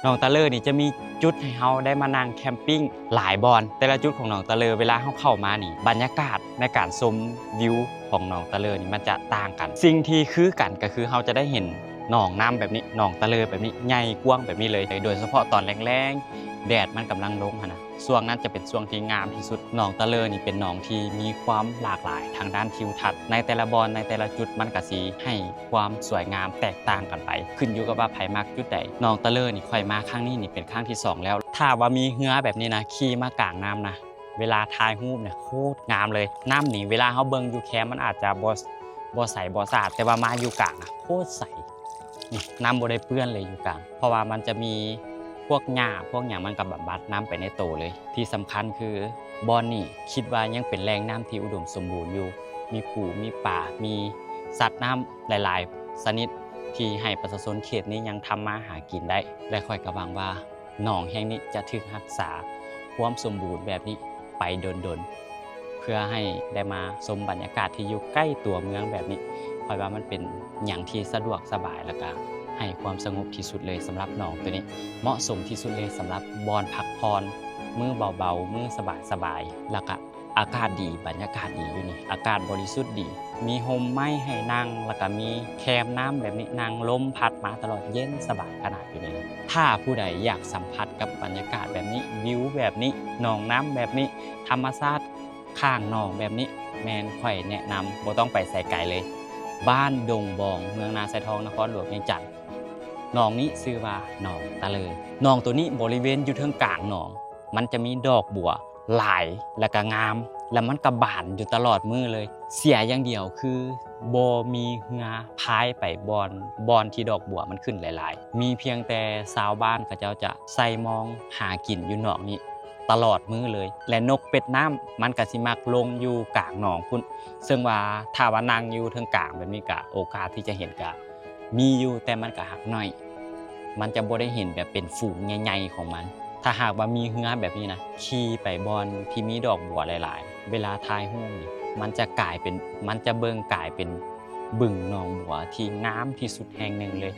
ໜອງຕະເລີນີ້ຈະມີຈຸດໃຫ້ເຮົາໄດ້ມານັ່ງແຄມປິງຫຼາຍບ່ອນ. ແຕ່ລະຈຸດຂອງໜອງຕະເລີ ເວລາເຮົາເຂົ້າມານີ້ ບັນຍາກາດໃນການຊົມວິວຂອງໜອງຕະເລີນີ້ ມັນຈະຕ່າງກັນ. ສິ່ງທີ່ຄືກັນກໍຄືເຮົາຈະໄດ້ເຫັນໜອງນ້ຳແບບນີ້ ໜອງຕະເລີແບບນີ້ ໃຫຍ່ກວ້າງແບບນີ້ເລີຍ. ໂດຍສະເພາະຕອນແລງໆ ແດດມັນກຳລັງລົງຫັ້ນນະ ຊ່ວງນັ້ນຈະເປັນຊ່ວງທີ່ງາມທີ່ສຸດ. ໜອງຕະເລີນີ້ເປັນໜອງທີ່ມີຄວາມຫຼາກຫຼາຍທາງດ້ານທິວທັດ. ໃນແຕ່ລະບ່ອນ ໃນແຕ່ລະຈຸດ ມັນກະຊິໃຫ້ຄວາມສວຍງາມແຕກຕ່າງກັນໄປ ຂຶ້ນຢູ່ກັບວ່າໃຜມັກຈຸດໃດ. ໜອງຕະເລີນີ້ ຂ້ອຍມາຄັ້ງນີ້ນີ້ເປັນຄັ້ງທີສອງແລ້ວ. ຖ້າວ່າມີເຮືອແບບນີ້ນະ ຂີ່ມາກາງນ້ຳນະ ເວລາຖ່າຍຮູບນີ້ໂຄດງາມເລີຍ. ນ້ຳນີ້ເວລາເຮົາເບິ່ງຢູ່ແຄມ ມັນອາດຈະບໍ່ ບໍ່ໃສບໍ່ສະອາດ ແຕ່ວ່າມາຢູ່ກາງນະ ໂຄດໃສ. ນີ້ ນ້ຳບໍ່ໄດ້ເປື້ອນເລີຍຢູ່ກາງ ເພາະວ່າມັນຈະມີພວກຫຍ້າພວກຫຍັງ ມັນກໍບຳບັດນ້ຳໄປໃນໂຕເລີຍ. ທີ່ສຳຄັນຄືບ່ອນນີ້ຄິດວ່າຍັງເປັນແຫຼ່ງນ້ຳທີ່ອຸດົມສົມບູນຢູ່ ມີປູ ມີປາ ມີສັດນ້ຳຫຼາຍໆຊະນິດ ທີ່ໃຫ້ປະຊາຊົນເຂດນີ້ຍັງທຳມາຫາກິນໄດ້. ແລະ ຂ້ອຍກໍຫວັງວ່າໜອງແຫ່ງນີ້ຈະຖືກຮັກສາຄວາມສົມບູນແບບນີ້ໄປດົນໆ ເພື່ອໃຫ້ໄດ້ມາຊົມບັນຍາກາດທີ່ຢູ່ໃກ້ຕົວເມືອງແບບນີ້. ຂ້ອຍວ່າມັນເປັນຫຍັງທີ່ສະດວກສະບາຍ ແລ້ວກະໃຫ້ຄວາມສະຫງົບທີ່ສຸດເລີຍສຳລັບໜອງໂຕນີ້ ເໝາະສົມທີ່ສຸດເລີຍສຳລັບບ່ອນພັກຜ່ອນ ມື້ເບົາໆ ມື້ສະບາຍໆ ແລ້ວກະອາກາດດີ ບັນຍາກາດດີຢູ່ນີ້ ອາກາດບໍລິສຸດດີ ມີຮົ່ມໄມ້ໃຫ້ນັ່ງ ແລ້ວກະມີແຄມນ້ຳແບບນີ້ ນັ່ງລົມພັດມາຕະຫຼອດ ເຢັນສະບາຍຂະໜາດຢູ່ນີ້. ຖ້າຜູ້ໃດຢາກສຳຜັດກັບບັນຍາກາດແບບນີ້ ວິວແບບນີ້ ໜອງນ້ຳແບບນີ້ ທຳມະຊາດ ຂ້າງໜອງແບບນີ້ ແມ່ນຂ້ອຍແນະນຳ ບໍ່ຕ້ອງໄປໃສໄກເລີຍ ບ້ານດົງບອງ ເມືອງນາຊາຍທອງ ນະຄອນຫຼວງວຽງຈັນ. ໜອງນີ້ຊື່ວ່າໜອງຕະເລີ. ໜອງໂຕນີ້ບໍລິເວນຢູ່ເທິງກາງໜອງ ມັນຈະມີດອກບົວຫຼາຍ ແລ້ວກະງາມ ແລ້ວມັນກະບານຢູ່ຕະຫຼອດມື້ເລີຍ. ເສຍຢ່າງດຽວຄືບໍ່ມີເຮືອພາຍໄປບ່ອນ ບ່ອນທີ່ດອກບົວມັນຂຶ້ນຫຼາຍໆ. ມີພຽງແຕ່ຊາວບ້ານເຂົາເຈົ້າຈະໃສ່ມອງຫາກິນຢູ່ໜອງນີ້ ຕະຫຼອດມື້ເລີຍ ແລະ ນົກເປັດນ້ຳມັນກະຊິມັກລົງຢູ່ກາງໜອງພຸ້ນ. ເຊິ່ງວ່າຖ້າວ່ານັ່ງຢູ່ເທິງກາງແບບນີ້ກະ ໂອກາດທີ່ຈະເຫັນກະມີຢູ່ ແຕ່ມັນກະຫາກໜ້ອຍ ມັນຈະບໍ່ໄດ້ເຫັນແບບເປັນຝູງໃຫຍ່ໆຂອງມັນ. ຖ້າຫາກວ່າມີເຮືອແບບນີ້ນະ ຂີ່ໄປບ່ອນທີ່ມີດອກບົວຫຼາຍໆ ເວລາຖ່າຍຮູບນີ້ ມັນຈະກາຍເປັນ ມັນຈະເບິ່ງກາຍເປັນບຶງໜອງບົວທີ່ງາມທີ່ສຸດແຫ່ງໜຶ່ງເລີຍ.